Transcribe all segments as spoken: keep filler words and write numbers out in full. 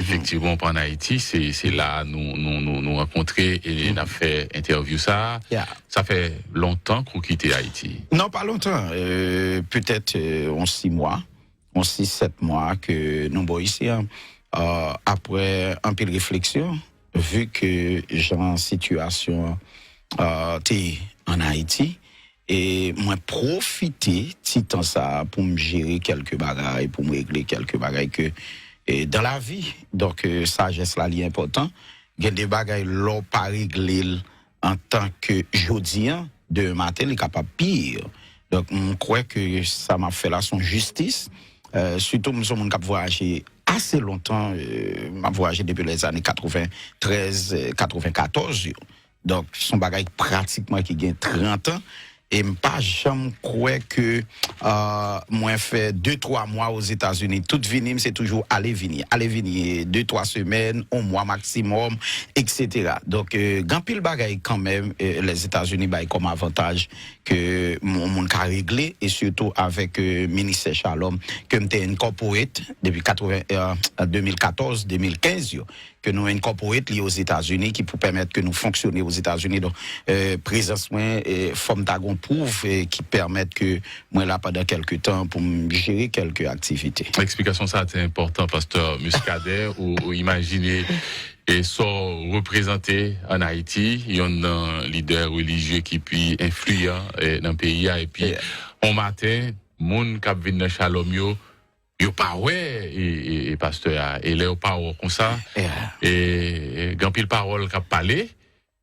Efektivman, w pa ann Ayiti, se, se la a nou, nou, nou, nou rankontre e n ap fè entèvyou sa a. Sa fè lontan ke w kite Ayiti? Non, pa lontan. Euh, petèt, euh, yon sis mwa, yon sis, sèt mwa ke nou bò isi an. Euh, apre anpil refleksyon, vi ke jan sitiyasyon an, euh, te ye ann Ayiti, e mwen pwofite ti tan sa a pou m jere kèlke bagay, pou m regle kèlke bagay ke, e, dans la vie. Donk, e, sajès la, li enpòtan. Gen de bagay, lè w pa regle l antan ke jodi an, demen maten, li kapab pire. Donk, m kwè ke sa m ap fè la, se yon jistis. E, sitou, m se yon moun k ap vwayaje ase lontan, e, m ap vwayaje depi lèzane katreventrèz, e, katrevenkatòz yo. Donk, se yon bagay pratikman ki gen trant an. E m pa janm kwè ke, euh, mwen fè de, twa mwa Ozetazini, tout vini, m se toujou ale vini, ale vini, de, twa semèn, yon mwa maksimòm, et cetera. Donk, euh, gen anpil bagay kanmenm, euh, Lèzetazini bay kòm avantaj ke yon moun ka regle, e sitou avèk, euh, Ministè Shalom, ke m te incorporate depi katreven, euh, de mil katòz, de mil kenz yo. Ke nou incorporate li Ozetazini, ki pou pèmèt ke nou fonksyone Ozetazini. Donk, euh, prezans mwen, euh, fò m ta gon pwouv, euh, ki pèmèt ke mwen la pandan kèlke tan pou m jere kèlke aktivite. Eksplikasyon sa a te enpòtan, Pastè Muscadin, ou, ou imajine, e sa w reprezante ann Ayiti, yonn nan lidè relijye ki pi enfliyan, e, nan peyi a, epi on maten, moun k ap vin nan Shalom yo, yo pa wè, e, e, e pastè a. E lè yo pa wè w konsa, e, e, gen anpil pawòl k ap pale.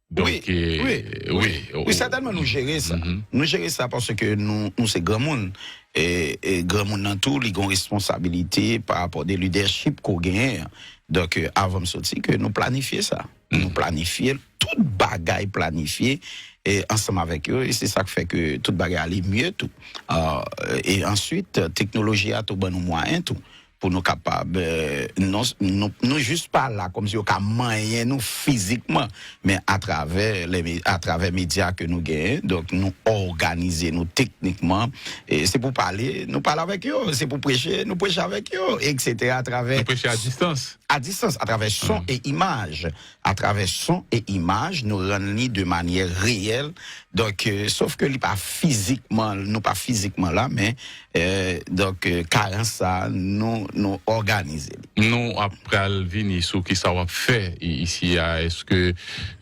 Donk, wi, e, wi, wi, wi, sètènman, nou jere sa. Nou jere sa paske nou, nou se granmoun. E, e granmoun nan tou, li gen responsabilite pa rapò de lidèchip ke w genyen an. Donk, e, avan m soti, ke nou planifye sa. Nou planifye l, tout bagay planifye, e, ansanm avèk yo, e se sa k fè ke tout bagay ale mye tou. A, e answit, teknoloji a tou ban nou mwayen tou, pou nou kapab, e, non, nou, nou jis pa la kòmsi yo ka manyen nou fizikman, men atravè, lè me-, atravè medya ke nou genyen, donk nou òganize nou teknikman, e se pou pale, nou pale avèk yo, se pou preche, nou preche avèk yo, et cetera, atravè... Nou preche a distans. A distans, atravè son e imaj. Atravè son e imaj, nou rann li de manyè reyèl. Donk, e, sof ke li pa fizikman, nou pa fizikman la, men, e, donk, e, karans sa a, nou, nou òganize li. Nou ap pral vini sou kisa w ap fè i-, isi a. Èske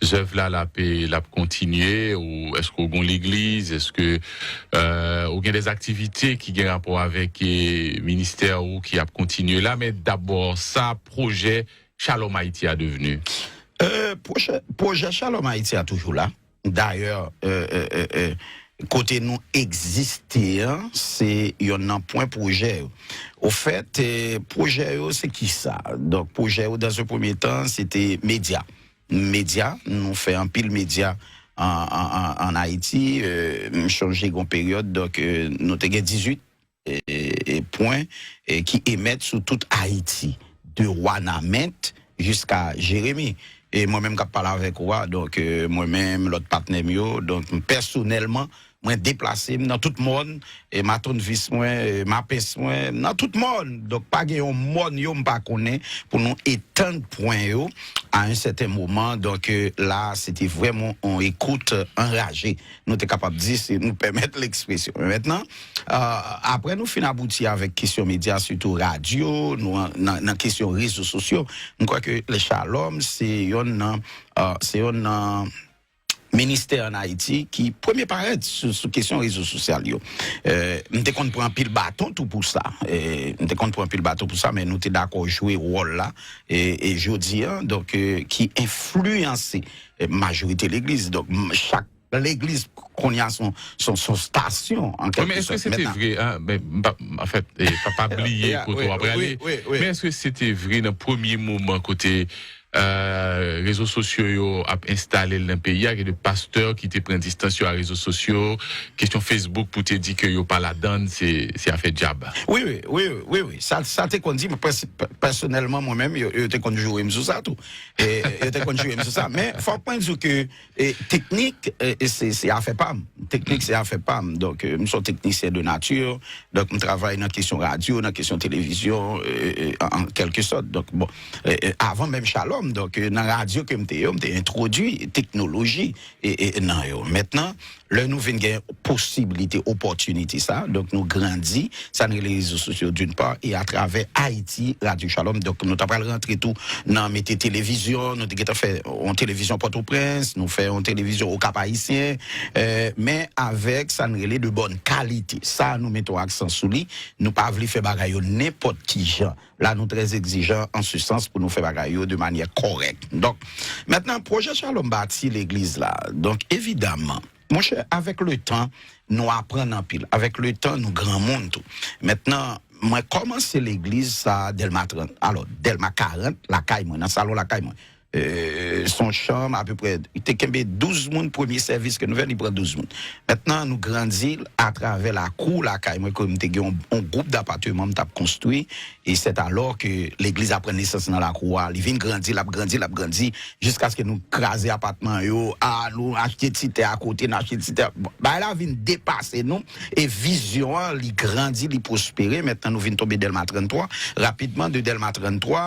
zèv la, l ap, l ap kontinye, ou èske w gon legliz, èske, e, ou gen de aktivite ki gen rapò avèk, e, ministè ou ki ap kontinye la, men dabò sa, pwojè Shalom Haiti a devni? Euh, pwojè, pwojè Shalom Haiti a toujou la. Dayè, euh, euh, euh, euh, kote nou egziste an, se yonn nan pwen pwojè yo. Ofèt, euh, pwojè yo, se kisa? Donk, pwojè yo, dans un premier temps, se te medya. Medya, nou fè anpil medya an, an, an, an Ayiti. Euh, m chonje gon peryòd, donk, euh, nou te gen dizuit e, e, pwen, e, ki emèt sou tout Ayiti, de Wanament jiska Jeremi. E mwen menm k ap pale avèk ou a, donk, e, mwen menm, lòt patnè m yo, donk, m pèsonèlman, mwen deplase m nan tout mòn, e, matonvis mwen, e, mapens mwen, nan tout mòn. Donk, pa gen yon mòn yo m pa konnen pou nou etann pwen yo a yon sèten moman. Donk, e, la, se te vrèman yon ekout anraje. Nou te kapab di, si nou pèmèt lekspresyon. Men mentnan, euh, apre nou fin abouti avèk kesyon medya, sitou radyo, nou an, nan, nan kesyon rezo sosyo, m kwè ke le Shalom se yonn nan, euh, se yonn nan ministè an Ayiti ki premye parèt sou, sou kesyon rezo sosyal yo. Euh, m te konn pran anpil baton tou pou sa. Euh, m te konn pran anpil baton pou sa, men nou te dakò jwe wòl la. E, e jodi an, donk, euh, ki enfliyanse, euh, majorite legliz. Donk, m, chak legliz kounye a se yon, se yon, se yon stasyon, an kèlke sòt. Wi, men èske se te vre, an, men, m pa, anfèt, e, pa, pa bliye kote w ap prale. Men èske se te vre nan premye moman kote, euh, rezo sosyo yo ap enstale l nan peyi a, gen de pastè ki te pran distans yo a rezo sosyo, kesyon Facebook pou te di ke yo pa ladann, se, se afè dyab. Wi, wi, wi, wi, wi. Sa, sa te konn di, mwen pèsonèlman, mwen menm, yo, yo te konn joure m sou sa tou. E, yo te konn joure m sou sa. Men, fòk mwen di w ke e, teknik, e, e se, se afè pa m. Teknik, se afè pa m. Donk, e, m se yon teknisyen de nati. Donk, m travay nan kesyon radyo, nan kesyon televizyon, e, e, an, an kèlke sòt. Donk, bon, e, e, avan menm Shalom, donk, e, nan radyo ke m te ye, m te entwodui teknoloji e, e, nan yo. Mentnan, lè nou vin gen posiblite, opòtinite sa, donk nou grandi, sa n rele rezo sosyo d'une part, e atravè Ayiti, Radyo Shalom. Donk nou ta pral rantre tou nan mete televizyon, nou te gentan fè yon televizyon Pòtoprens, nou fè yon televizyon Okap Ayisyen, e, men avèk sa n rele de bòn kalite. Sa nou mete yon aksan sou li, nou pa vle fè bagay yo nenpòt ki jan. La nou trè egzijan an se sans pou nou fè bagay yo de manyè kòrèk. Donk, mentnan, pwojè Shalom bati legliz la. Donk, evidaman, monchè, avèk le tan, nou aprann anpil. Avèk le tan, nou granmoun tou. Mentnan, mwen kòmanse legliz sa Dèlma trant. Alò, Dèlma karant, lakay mwen, nan salon lakay mwen. E, se yon chanm apeprè, te kenbe douz moun, premye sèvis ke nou fè, li pran douz moun. Mentnan, nou grandi l atravè lakou lakay mwen, ke m te gen yon, yon gwoup dapateman m t ap konstwi, e sèt alò ke legliz la pran nesans nan lakou a, li vin grandi, l ap grandi, l ap grandi, jiskaske nou kraze apatman yo, a, nou achte ti tè akote, n achte ti tè, bon, bagay la vin depase nou, e vizyon an, li grandi, li pwospere, mentnan nou vin tonbe Dèlma trant twa, rapidman de Dèlma trant twa,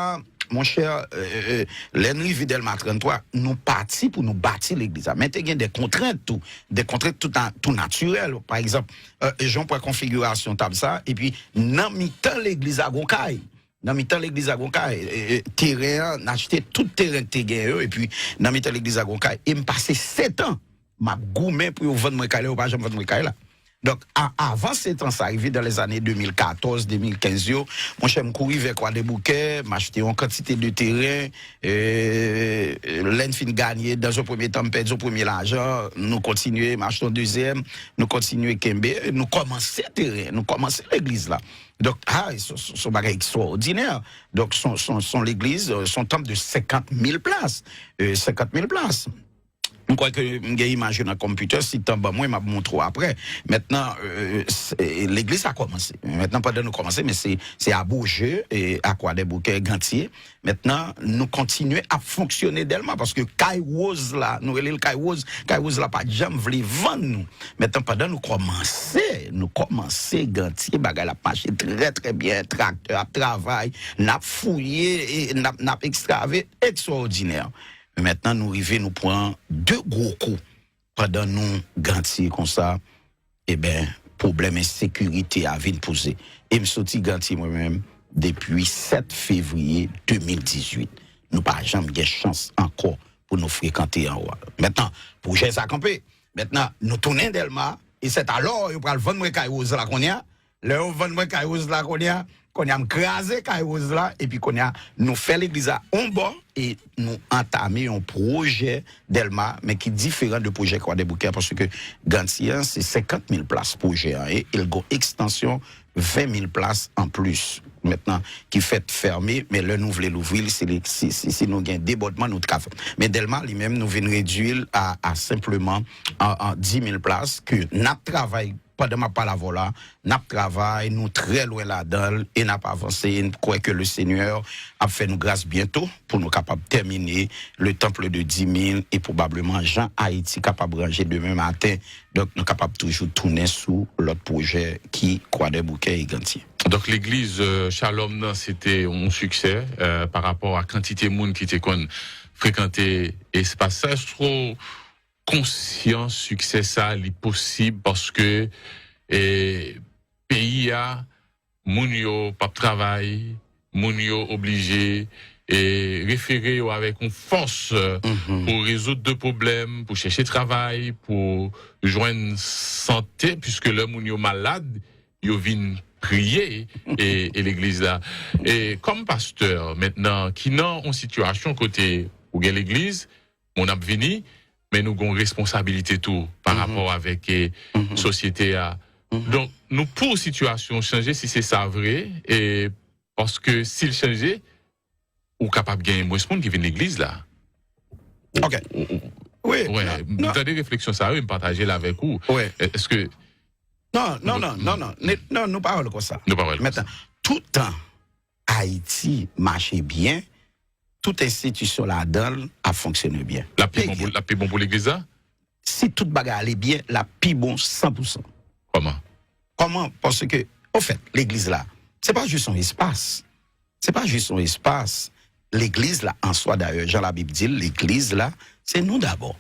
monchè, e, e, e, lè n rive Dèlma trant twa, nou pati pou nou bati legliz la. Men te gen de kontrent tou, de kontrent tou, na, tou natirèl. Pa egzanp, e, jan w pran konfigirasyon tab sa, epi nan mitan legliz la gon kay. Nan mitan legliz la gon kay, e, e, teren an, n achte tout teren ki te gen yo, epi nan mitan legliz la gon kay. E m pase sèt an, m ap goumen pou yo vann mwen kay la, yo pa janm vann mwen kay la. Donk, a, avan sèt an sa, rive dan lèzane de mil katòz, de mil kenz yo, monchè, m kouri vè Kwadèboukè, m achte yon kantite de teren, e, lè n fin ganye, dan yon premye tan, m pèdi yon premye lajan, nou kontinye, m achte yon dezyèm, nou kontinye kenbe, nou kòmanse teren, nou kòmanse legliz la. Donk, a, se, se, se yon bagay ekstwòdinè. Donk, se yon, se yon, se yon legliz, e, se yon tanp de senkant mil plas. E, senkant mil plas. M kwè ke m gen imaj yo nan konpitè, si tan ban mwen, m ap montre w aprè. Mentnan, e, e, legliz la kòmanse. Mentnan, pandan nou kòmanse, men se, se a Boje, e, a Kwadèboukè, Gantye. Mentnan, nou kontinye ap fonksyone Dèlma, paske kay woz la, nou rele l kay woz, kay woz la pa t janm vle vann nou. Mentnan, pandan nou kòmanse, nou kòmanse Gantye, bagay la ap mache trè, trè byen, traktè ap travay, n ap fouye, e n ap, n ap ekskave, ekstwòdinè. Men mentnan, nou rive, nou pran de gwo kou. Pandan nou Gantye konsa, eben, pwoblèm ensekirite a vin poze. E m soti Gantye mwen menm depi sèt fevriye de mil dizuit. Nou pa janm gen chans ankò pou nou frekante anwo a. Mentnan, pwojè sa kanpe. Mentnan, nou tounen Dèlma, e sèt alò yo pral vann mwen kay woz la kounye a. Lè yo vann mwen kay woz la kounye a, kounye a m kraze kay woz la, epi kounye a nou fè legliz la on bò, e nou antame yon pwojè Dèlma, men ki diferan de pwojè Kwadèboukè, paske Gantye an, se senkant mil plas pwojè an ye, e l gon ekstansyon ven mil plas anplis. Mentnan, ki fèt fèmen, men lè nou vle louvri l, si, si, si nou gen debòdman, nou t ka fè. Men Dèlma, li menm, nou vin redui l a, a senpleman an, an dis mil plas, ke n ap travay, pandan m ap pale avè w la, n ap travay, nou trè lwen ladan l, e n ap avanse, e n kwè ke le Senyè ap fè nou gras byento pou nou kapab tèmine le temple de dix mille, e pwobableman jan Ayiti kapab ranje demen maten. Donk, nou kapab toujou tounen sou lòt pwojè ki Kwadèboukè e Gantye. Donk, legliz, euh, Shalom nan, se te yon siksè, euh, pa rapò a kantite moun ki te konn frekante espas sa. Èske w konsyan siksè sa, li posib paske, e, peyi a, moun yo p ap travay, moun yo oblije, e, refere yo avèk yon fòs, e, pou rezoud de pwoblèm, pou chèche travay, pou jwenn sante, piske lè moun yo malad, yo vin priye, e, e legliz la. E kòm pastè, mentnan, ki nan yon sitiyasyon kote ou gen legliz, moun ap vini, men nou gon responsabilite tou pa rapò avèk, e, sosyete a. Donk, nou pou sitiyasyon chanje si se sa vre, e paske si l chanje, ou kapab genyen mwens moun ki vin legliz la. Ok. Wi. Wè, m tande refleksyon sa yo, m pataje l avèk ou. Èske Non, non, non, non, non. Non, nou pa wè l konsa. Nou pa wè l konsa. Mentnan, toutan Ayiti mache byen, tout enstitisyon ladan l ap fonksyone byen. L ap pi bon pou, l ap pi bon pou legliz la? Si tout bagay ale byen, l ap pi bon san pou san. Kòman? Kòman? Paske, ofèt, legliz la, se pa jis yon espas. Se pa jis yon espas. Legliz la, an swa, dayè, jan Labib di l, legliz la, se nou dabò.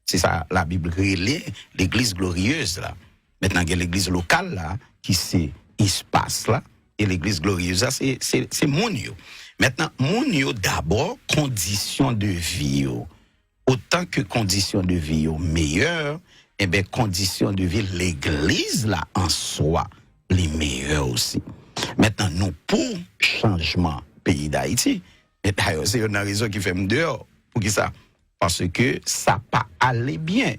Se sa Labib rele legliz gloriyez la. Mentnan, gen legliz lokal la, ki se espas la, e legliz gloriyez la, se, se, se moun yo. Mentnan, moun yo dabò, kondisyon de vi yo. Otan ke kondisyon de vi yo meyè, enben, kondisyon de vi legliz la an swa, li meyè osi. Mentnan, nou pou chanjman peyi Dayiti, e dayè, se youn nan rezon ki fè m deyò. Poukisa? Paske sa pa ale byen.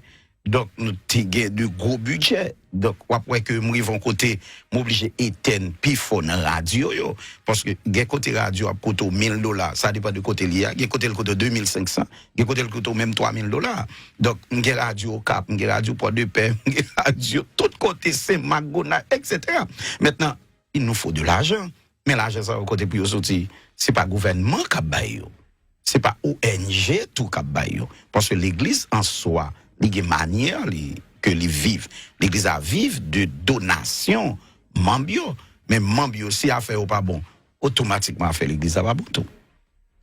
Donk, nou te gen de gwo bidjè. Donk, w ap wè ke m rive yon kote, m oblije etèn pifò nan radyo yo. Paske gen kote radyo ap koute w mil dola, sa depann de kote l ye a. Gen kote l koute w de mil senk san, gen kote l koute w menm twa mil dola. Donk, m gen radyo Okap, m gen radyo Pòdepè, m gen radyo tout kote, Senmak, Gonayiv, etsetera. Mentnan, il nous faut de l'argent. Men lajan sa yo kote pou yo soti? Se pa gouvènman k ap bay yo. Se pa O N G tou k ap bay yo. Paske legliz an swa, li gen manyè li, ke li viv. Legliz la viv de donasyon manm yo. Men manm yo, si afè yo pa bon, otomatikman afè legliz la pa bon tou.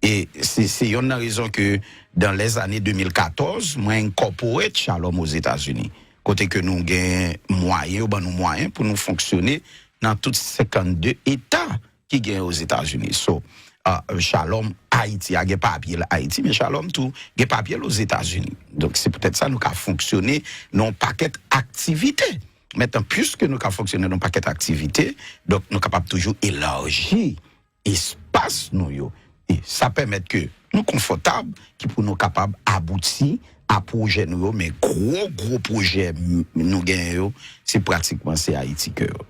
E se, se youn nan rezon ke dan lèzane de mil katòz, mwen incorporate Shalom Ozetazini. Kote ke nou gen mwayen, yo ban nou mwayen pou nou fonksyone nan tout senkannde eta ki gen Ozetazini. So, uh, Shalom Ayiti a gen papye l Ayiti, men Shalom tou gen papye l Ozetazini. Donk, se poutèt sa nou ka fonksyone nan yon pakèt aktivite. Mentnan, piske nou ka fonksyone nan yon pakèt aktivite, donk nou kapab toujou elaji espas nou yo. E sa pèmèt ke nou konfòtab, ki pou nou kapab abouti a pwojè nou yo, men gwo, gwo pwojè m- nou genyen yo, se pratikman se Ayiti ke yo.